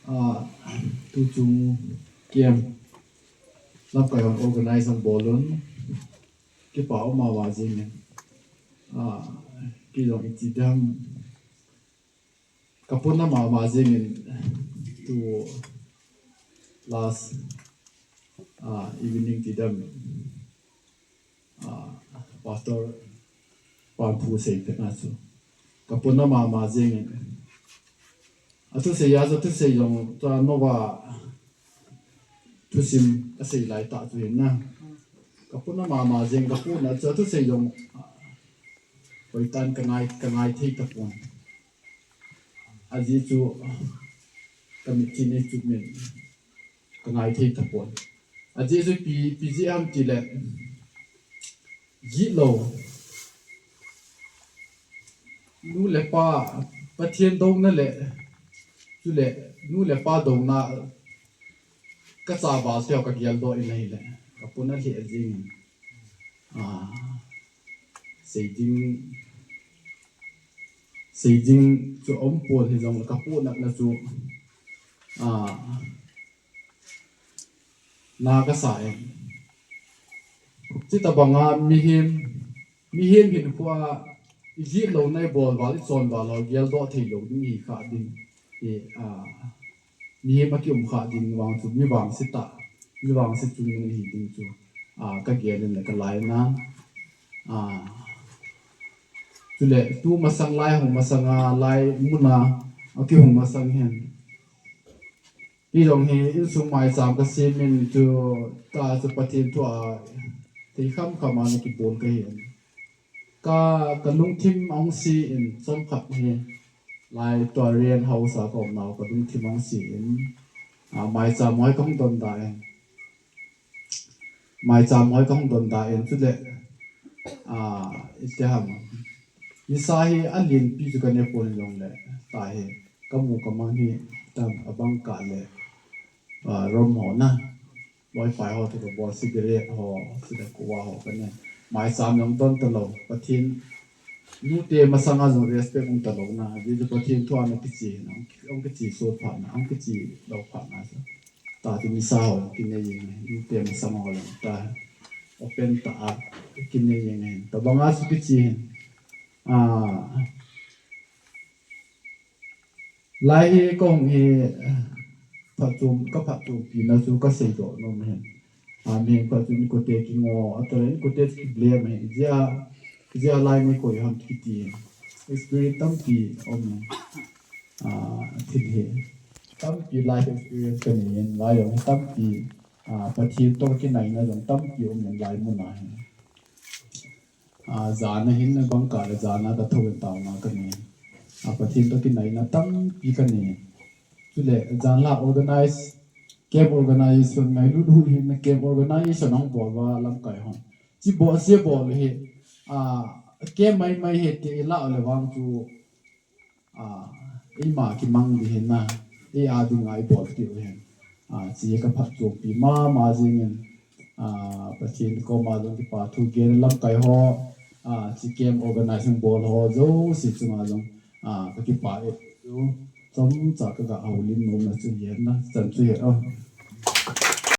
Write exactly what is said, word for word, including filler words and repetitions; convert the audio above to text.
Ah, tuchung camp lamkai hon organize hon bolun kipa um mama jingin, ah, kijong iti dam kapuna mama jingin tu last, ah, evening ti dam, ah, Pastor Panpu sei pena chu kapuna mama jingin. Atu sei ya chu, atu sei jong ta nova thusim asei lai ta chu hin na. Kapuna mama jing kapuna chu atu sei jong hoitan kangai, kangai thei tapon. Ajeh chu kamit chin ei chu min kangai thei tapon. Ajeh chu pi, pi jeh ham tile, jih lou. Nu le pa, Pathen douna le, chule nu le pa douna, kacha val teo kageldoh in ahile, kapuna lheh jingin. Ah, sei ding, sei ding chu umpon hijongle kapunatna chu, ah, na kasa e. Chuti tabanga mihem, mihem hinkhoa ijih louna ibol val, ichon val ho geldoh thei lou ding ihi kha ding. I, ah, mihem akium kha ding vang chu mi vangse tah, mi vangse chungnung ihi ding chu, ah, kagel in le kalai na. Ah, chule tu masang lai hung masanga, lai muna akihung masang hin. Kei jong hi insung maicham kasem in chu, ta chu Pathen thua thei kham kham a na kibol kahi in. Ka, kalungthim ahung se in chomkhat hi, lai tua rent house a kaumnau kalungthim ahung se in, ah, maicham hoi kahung donda in. Maicham hoi kahung donda in chule, ah, iti ham, nisa hi alenpi chu kane pon jongle, tahi kamu kamang hi, tam abang kah le, ah, rom ho na, wifi ho chu kabol, cigarette ho, chule kuva ho kane. Maicham jong don talou, Pathen, nute masanga jong respect um talou na, ajeh chu Pathen thua na kiche na, hung kiche sot phat na, hung kiche lou phat na chu. Ta chu nisa ho kinei jeng, nute masang ho jong ta open ta a kinei jeng hin. Tabanga chu kiche hin. Ah, lai hi kahung hi phatchom, kaphatchompi na chu kaseidoh nom hin. Ah, mihem khat chu inkote kingo, atale inkote chu kiblame hin. Ijeh a, ijeh a lai nei koi ham kiti hin. Experience tampi um hin. Ah, thil hi tampi life experience kanei hin, lai jong hi tampi, ah, Pathen toh kinaina jong tampi um hin lai muna hin. Ah, jana hin abang kah le jana kathou in taona kanei. Ah, Pathen toh kinaina tampi kanei. Chule jan la organize, camp organization ngailut hu hin, camp organization ahung bol uva lamkai hon, chi bol se bol hi, ah, camp maimai hi ti ilah le vang chu, ah, eima kimang ding hi na, ei a dinga ibol diu hin. Ah, chi kaphatchompi mama jengin, ah, Pathen koma jong kipa thu gen, lamkai ho, ah, chi camp organizing bol ho jouse chunga jong, ah, kakipa e chu, chomcha kaga houlim nomna chu hi na, chan chu hi, oh.